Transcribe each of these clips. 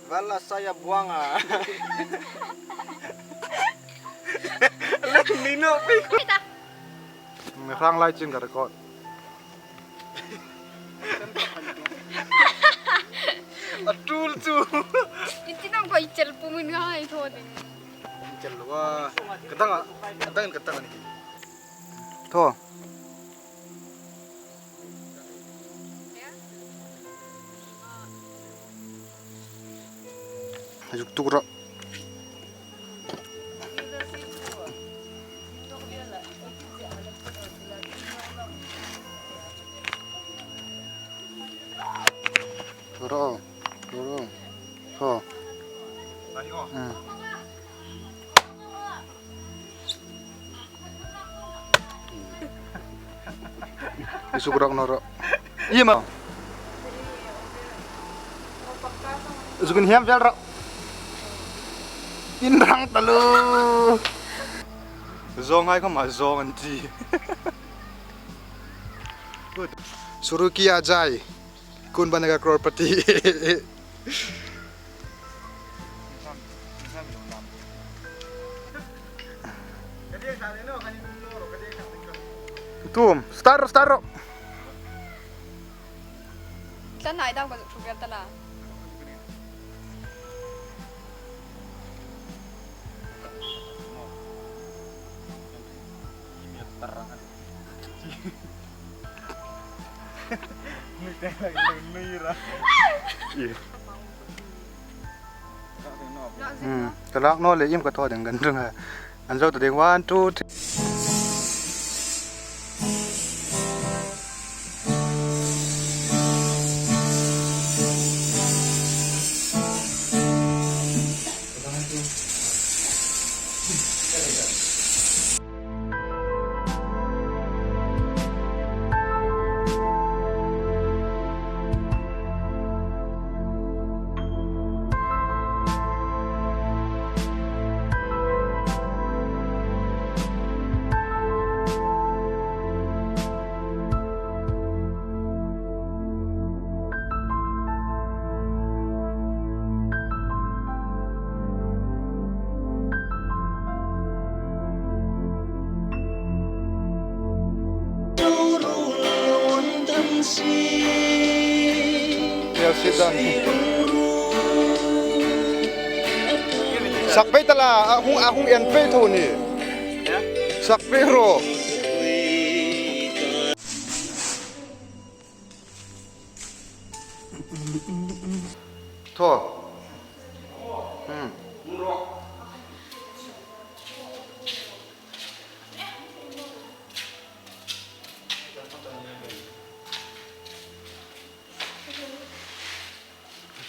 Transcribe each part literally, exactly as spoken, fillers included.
Wala saya buanga. Lang nino pi. Mi hrang lai ching ka record. A tul chu. Inti nang koi chel pumin ngai tho ding. Chel wa. Katanga, katang, katang ni. Tho. Zuk tuk ro. Ro, ro, ro. Tho. Hmm. Isuk rak naw ro. Iem a. Zuk inhiem vel ro. Inrang taluo. Zawng hai khawma zawng an ti. Suruki Ajai. Kaun baneega crorepati. Tum, start, start. Tla nai dam ka zuk thu vel ta la. Hmm. Ka lak naw le iem ka thaw ding kan ring a. An zo ta ding, one, two, three. Sak pei ta la, a hung, a hung en pei tho ni. Sak pei ro. Tho. Hmm.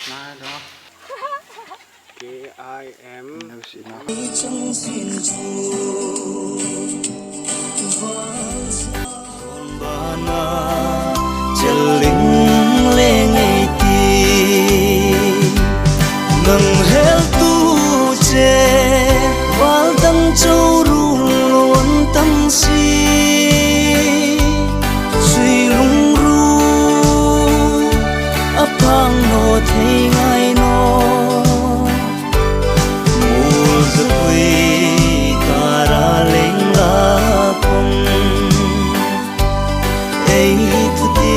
Nai do. K I M. No, si na. Bana, cheling leng ei ti. Nang hel tu che, wal dang cho ru lon tang si. Sui lung ru, a pang naw thei ngai naw. Mul zui kara leng la khom. Ei thu ti